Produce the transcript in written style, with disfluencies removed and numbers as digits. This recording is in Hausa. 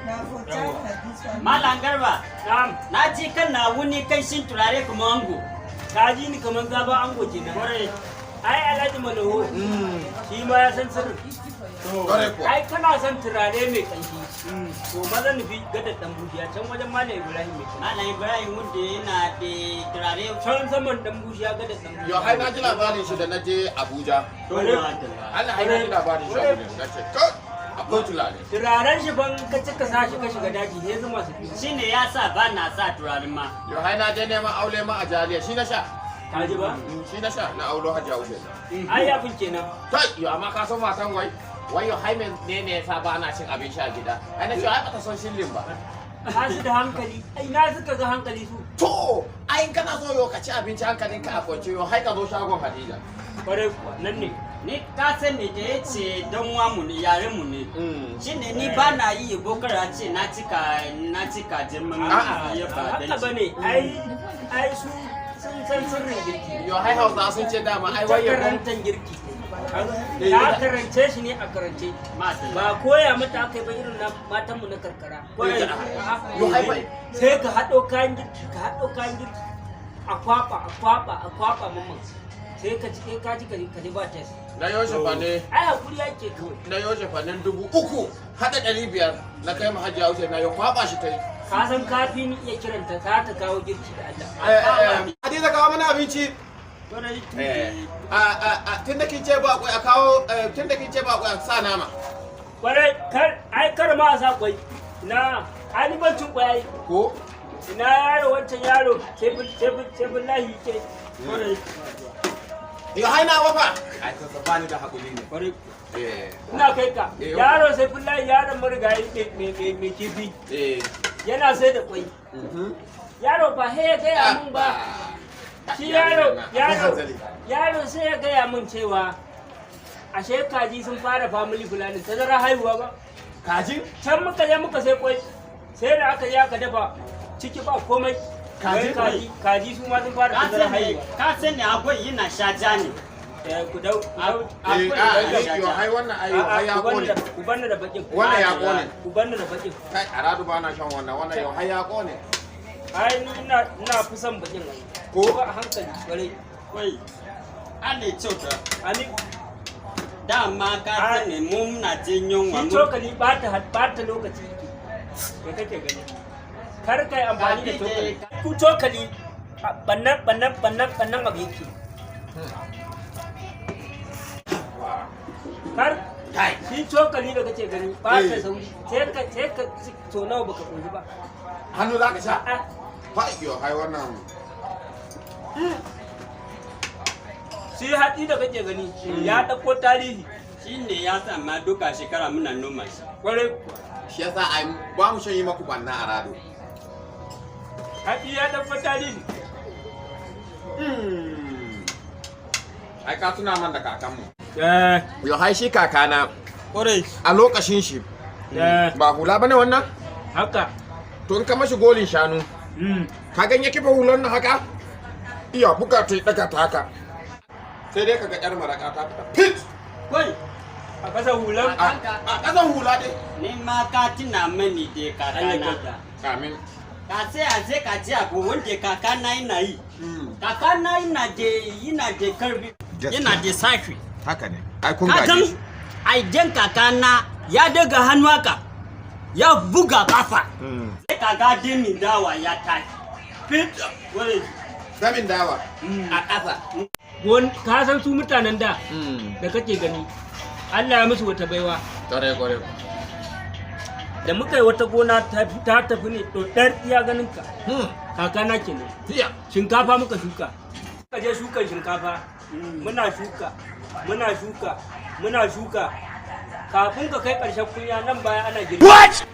Na for China this one. Malam Garba, Na'am, na ji kan na wuni kan shin turare kuma ango. Ka ji ni kamar sabon ango kenan. Kwarai. Ai Alhaji Malaho, shi ma ya san sirrin. Kwarai kuwa. Ai kana son turare mai kanshi. To maza nufi gadar dan bushiya can wajen Malam Ibrahim mai kanshi. Malam Ibrahim wanda yana da turare. Can saman dan bushiya, gadar dan bushiya. Yo, ai na ji labarin shi da na je Abuja. Allah, ai na ji labarin shi a Abuja. Na ce, "Kai, akwai turare." Turaren shi ban ka cika sa shi ka shiga daji sai zuma su biyu. Shine ya sa ba na sa turaren ma. Yo, ai na je neman aure ma a Jaliya, shi na sha. Ka ji ba? Shi na sha na aulo Hajiya Usaina. Ai yafin kenan. Kai, yo, amma ka san matan wai. Wai yo, hai me ne ne yasa ba na cin abinci a gida? Ai na ce ai bata son shillin ba. Ba su da hankali. Ai na suka ga hankali su. To, ai in kana so yo ka ci abinci hankalinka a kwance, yo hai ka zo shagon Hadija. Kwarai kuwa, nan ne. Ni ka sani da ya ce don wa mu ne, yaren mu ne. Shine ni ba na yi yabo kar a ce na cika girman A'a, ya ba Haka dan bane. Ai ai su sun san sirrin girki. Yo, hai Hausa sun ce dama ai Ita wai yabo. karantan girki. Ta karance shi ne a karance. Madalla. Ba koya mata aka yi ba irin na matanmu na karkara. Yo, hai bai. Sai ka haɗo kayan girki, ka haɗo kayan girki. A kwaɓa, a kwaɓa, a kwaɓa mamman. Sai ka ci, sai ka ji ka ji ba taste. Na yoshe fa ne. Ai hakuri ake kawai. Na yoshe fanin 3500 na kai ma Hajiya Usaina, ya kwaba shi ta yi. Ka san ka fi ni iya kiranta za ta kawo girki da Allah. Hadiza, kawo mana abinci. Tun da kin ce ba kwai a kawo, tun da kin ce ba kwai a sa nama. Kwarai, kar ai kar ma a sa kwai. Na, ai ni ban cin kwai ai. Ko? Ina yaro, wancan yaro, tebul lahi ke. Kwarai. Yo, hai na wafa. Ai ka ba ni da hakuri ne. Kwarai. Ina kai ka. Yaro sai fullahi, yaron marigayi mai kifi. Yana sai da kwai. Yaro ba sai ya gaya mun ba. Shi yaro yaro yaro sai ya gaya mun cewa ashe kaji sun fara family planning, tazara haihuwa ba. Kaji? Can muka je muka sai kwai, sai da aka je aka dafa, ciki ba komai. Kaji? Wai kaji, kaji su ma sun fara Ka tazara sani, haihuwa. ka sani akwai yana sha ja ne. Eh, ku dau ku dau. Akwai yana sha Yo, ja. hai wannan ai A'a, hai ya ku banni kone. Ku banni da bakin. Wannan ya kone. Ku banni da bakin. Kai, aradu ba na shan wannan, wannan yau hai ya kone. Ai ni ina fi son bakin ai. Ko? Ba a hankali kwarai. Kwai. Allah ya kyauta. Ani Dama ka sani mu muna jin yunwa. Shi cokali bata lokaci yake. Me kake gani? Kar kai amfani da cokali. Ku cokali bannan bannan bannan bannan abu yake. Kar Kai. shi cokali da kake gani ba ta Eh. sauri. Sai ka ci so nawa baka koyi ba. Hannu za ka sha? A'a. Hai, yo, hai wannan. Shi hatsi da kake gani ya ɗauko tarihi. Shi ne ya sa ma duka shekara muna noma shi. Kwarai kuwa. Shi yasa ai ba mu shan yi maku banna a rado. Hatsi ya ɗauko tarihi. Ai ka tuna man da kakanmu. Eh, Yo, hai shi kakana Kwarai. a lokacin shi eh, ba hula bane wannan? Haka. To in ka mashi golin shanu, ka gan ya kifa hulan nan haka? Iya buga ta daga ta haka. Sai dai kaga yar maraka ta fita. Fit! Kwai. A ƙasa hulan. A ƙasan hula dai. Ni ma ka tuna mani da Allah kakana. kyauta. Amin. Ka sai a sai ka ji abu wanda kakana yana yi. Kakana yana da karfi. Yana da safi. Haka ne. Ai kun Kakan gaje shi. aijen kakana ya daga hannu haka ya buga kafa. Sai kaga dimin dawa ya tashi. Fit! Wai, Damin dawa. a kafa. Ka san su mutanen da da kake gani Allah ya musu wata baiwa. Kwarai kwarai. Da muka yi wata gona ta tafi ne ɗoɗar iya ganin ka. Kakana kenan. Tiya. Shinkafa muka shuka. Muka je shukan shinkafa. Muna shuka, muna shuka, muna shuka. Kafin ka kai ƙarshen kunya nan baya ana girbi. What?